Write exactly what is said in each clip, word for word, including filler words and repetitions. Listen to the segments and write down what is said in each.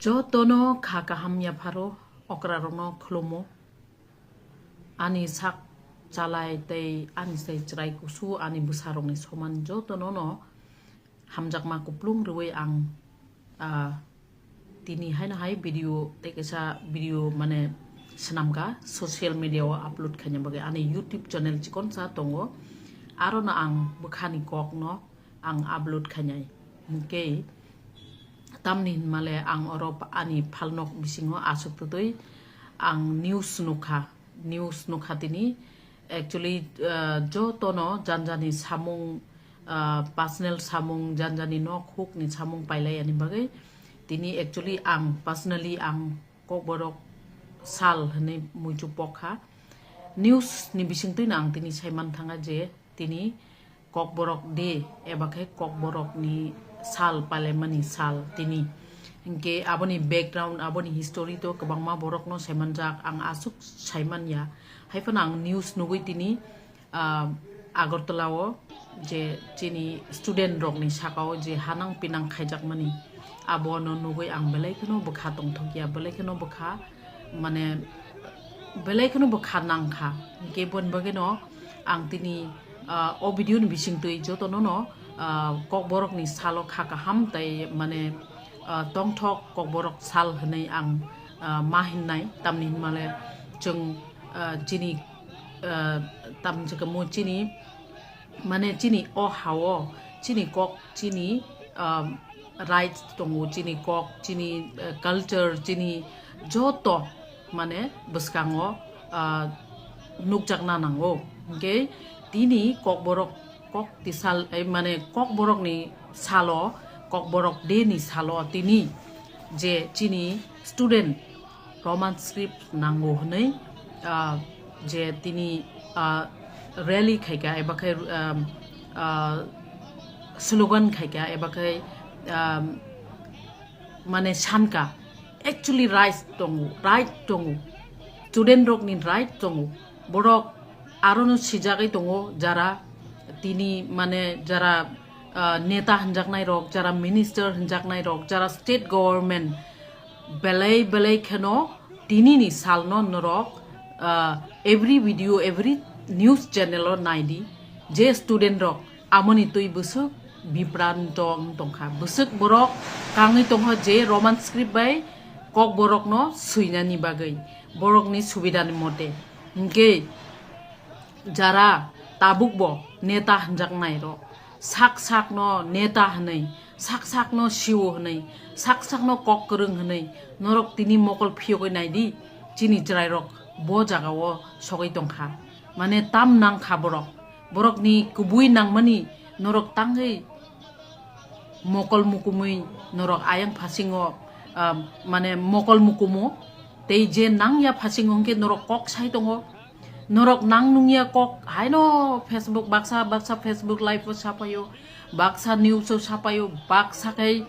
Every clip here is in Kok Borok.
Jotono kha kaham yapharo, okrarokno khulumo. Ani sak chalai tei ani sai chwrai kusu ani bwsarokni soman jotono no hamjakma kuplung rwui ang, ah, tini haino hai video tei kaisa video mane swnamkha social media o upload khaina bagwi ani YouTube channel chikonsa tongo, aro no ang bwkhani kokno ang upload khainai. Hinkhe tamni hinmale ang oro ani phalnok bisingo aswk twtwi ang news nukha, news nukha tini. Actually, ah, jotono janjani samung, ah, personal samung, janjani nok hukni samung pailai ani bagwi tini actually ang personally ang Kokborok sal hwnwi muitu pokha. News ni bisingtwino ang tini saiman thanga je tini Kokborok Day eba khe Kokborokni sal palaimani sal tini. Hinkhe aboni background, aboni history to kwbangma borokno saimanjak, ang aswk saiman ya. Haiphano ang news nugwi tini, ah, Agartala o je chini student rokni saka o je hanang pinang khaijakmani, abono nugwi ang belai kheno bwkha tongthokya, belai kheno bwkha, mane, belai kheno bwkha nangkha. Hinkhe boni bagwino ang tini, ah, o video ni bisingtwi jotono no, ah, Kokborokni salo kha kaham tei, mane, ah, tongthok Kokborok sal hwnwi ang, ah, ma hinnai, tamni hinmale chwng, ah, chini, ah, tamni chwngkamo chini, mane, chini o ha-o chini kok, chini, ah, rights tongo, chini kok, chini, ah, culture, chini joto, mane, bwskango, ah, nukjakna nango. Hinkhe tini Kokborok kok tisal, eh, mane, Kokborokni salo, Kokborok Day ni salo tini je chini student Roman script nango hwnwi, ah, je tini, ah, rally khaikha eba khe, um, ah, slogan khaikha eba khe, um, mane sankha, actually right tongo, right tongo, student rokni right tongo, borok arono sijagwi tongo, jara tini mane jara, ah, neta hwnjaknai rok, jara minister hwnjaknai rok, jara state government, belai belai kheno tinini salno norok, ah, every video, every news channel o naidi je student rok amoni twi bwswk bipranto wng tongkha. Bwswk borok kangwi tongkha je Roman script bai Kokborokno swinani bagwi, borokni subidani mote. Hinkhe jara tabukbo neta hwnjaknai rok, sak sakno neta hwnwi, sak sakno C E O hwnwi, sak sakno kok kwrwng hwnwi norok tini mokol phiyogwi naidi, chini chwrairok bo jagao sogwi tongkha. Mane tam nangkha borok. Borokni kubui nangmani norok tangwi mokol mukumui norok ayang phasingo, ah, mane mokol mukumo tei je nangya phasingo hwnkhe norok kok sai tongo. Norok nang nungya kok haino Facebook, baksa baksa Facebook live o sapaio, baksa news o sapaio, baksa khai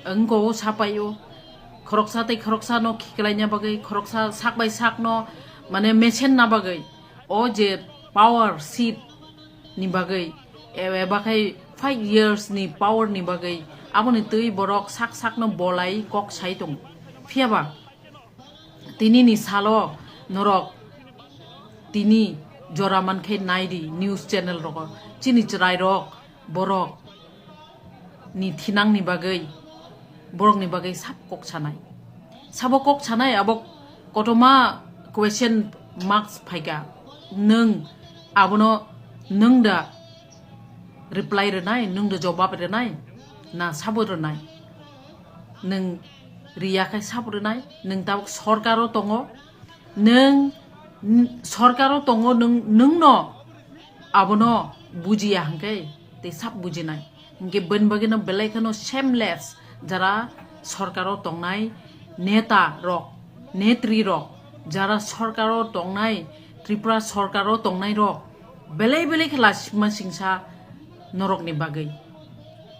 wngko o sapaio. Khoroksa tei khoroksa no khiklaina bagwi, khoroksa sak bai sak no mane mesen na bagwi. O je power seat ni bagwi, e-, eba khai five years ni power ni bagwi, aboni twi borok sak sakno bolai kok sai tongo. Phiyaba tinini salo norok tini jora mankhe naidi news channel rogo, chini chwrai rok, borok ni thinang ni bagwi, borok ni bagwi sabo kok sanai. Sabo kok sanai abo kotoma question marks phaika. Nwng abono nwng da reply rwnai, nwng da jobab rwnai, na sabo rwnai? Nwng riya khai sabo rwnai, nwng tabuk sorkaro tongo, nwng n-, sorkaro tongo, nwng, nwngno abono bujiya hwnkhe tei sab bujinai. Hinkhe boni bagwino belai kheno shameless jara sorkaro tongnai neta rok, netri rok, jara sorkaro tongnai, Tripura sorkaro tongnai rok, belai belai khe lasima singsa norokni bagwi.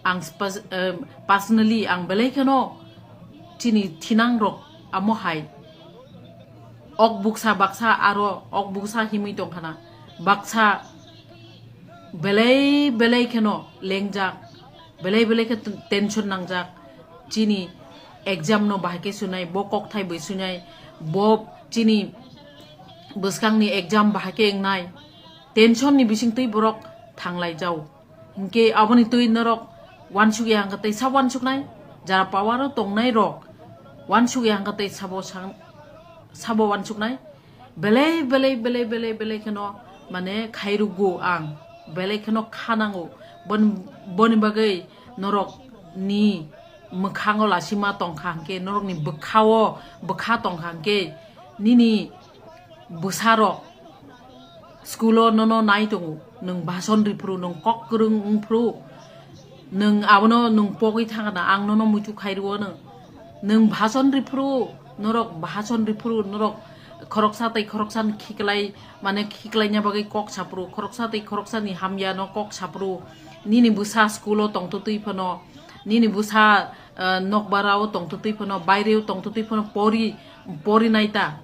Ang spas-, eh, personally ang belai kheno chini thinang rok amo hai ok buksa baksa aro ok buksa himwi tongkhana, baksa belai belai kheno lengjak, belai belai khe tension nangjak chini exam no bahai khe sunai, bo kokthai bai sunai, bo chini bwskangni exam bahai khe wngnai, tension ni bisingtwi borok thanglai jao. Hinkhe aboni twi norok wansuk ya hwnkhe tei sabo wansuknai, jara power o tongnai rok wansuk ya hwnkhe tei sabo sang-, sabo wansuknai. Belai, belai, belai, belai, belai kheno, mane, khairugo ang. Belai kheno khanango. Bon-, boni bagwi norok ni mwkhango lasima tongkha hwnkhe, norokni bwkhao, bwkha tongkha hwnkhe, nini bwsarok school o nono nai tongo. Nwng bhason riphuru, nwng kok kwrwng wngphuru, nwng abono nwng pogwi thangna, ang nono muitu khairuo nwng. Nwng bhason riphuru, norok bhason riphuru, norok khoroksa tei khoroksa ni khiklai, mane khiklaina bagwi kok saphuru, khoroksa tei khoroksa ni hamya no kok saphuru, nini bwsa school o tongtwtwi phano, nini bwsa, eh, nokbara o tongtwtwi phano, baire o tongtwtwi phano pori, pori naita.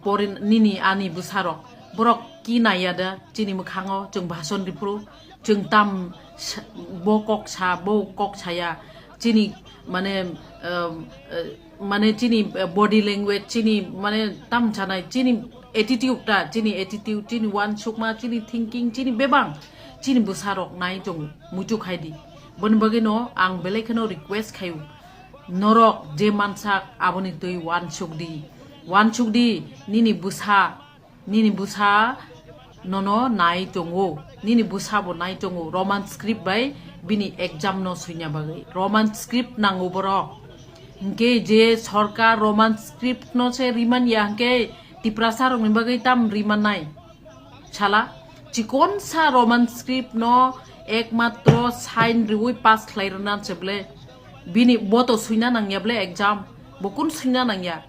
Pori nini ani bwsarok, borok ki naiya da chini mwkhango, chwng bhason riphuru, chwng tam sa-, bo kok sa, bo kok saya, chini mane, um, eh, mane chini, eh, body language, chini mane tam sanai, chini attitude ta, chini attitude, chini wansukma, chini thinking, chini bebang, chini bwsarok nai tongo, muitu khai di. Boni bagwi no ang belai kheno request khaio, norok je mansak aboni twi wansuk di, wansuk di, nini bwsa, nini bwsa nono nai tongo, nini bwsa bo nai tongo, Roman script bai bini exam no swina bagwi Roman script nango borok. Hinkhe je sorkar Roman script no se riman ya hinkhe Tiprasa rokni bagwi tam riman nai. Sala, chikonsa Roman script no ekmatro sign riwi pass khlai rwna se ble. Bini bo to swina nangya ble exam, bo kun swina nangya.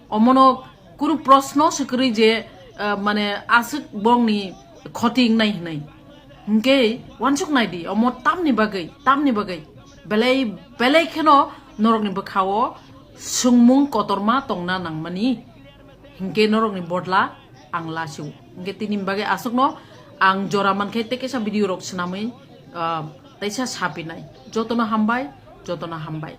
Omono kunu proshno se kwrwi je, eh, mane aswk bongni khoti wngnai hwnwi. Hinkhe wansuk nai di, omo tamni bagwi, tamni bagwi. Belai, belai kheno norokni bwkhao swngmung kotorma tongna nangmani. Hinkhe norokni bodla ang lasio. Hinkhe tini bagwi aswkno ang jora mankhe tei kaisa video rok swnamwi, ah, teisa sapinai. Jotono hambai, jotono hambai.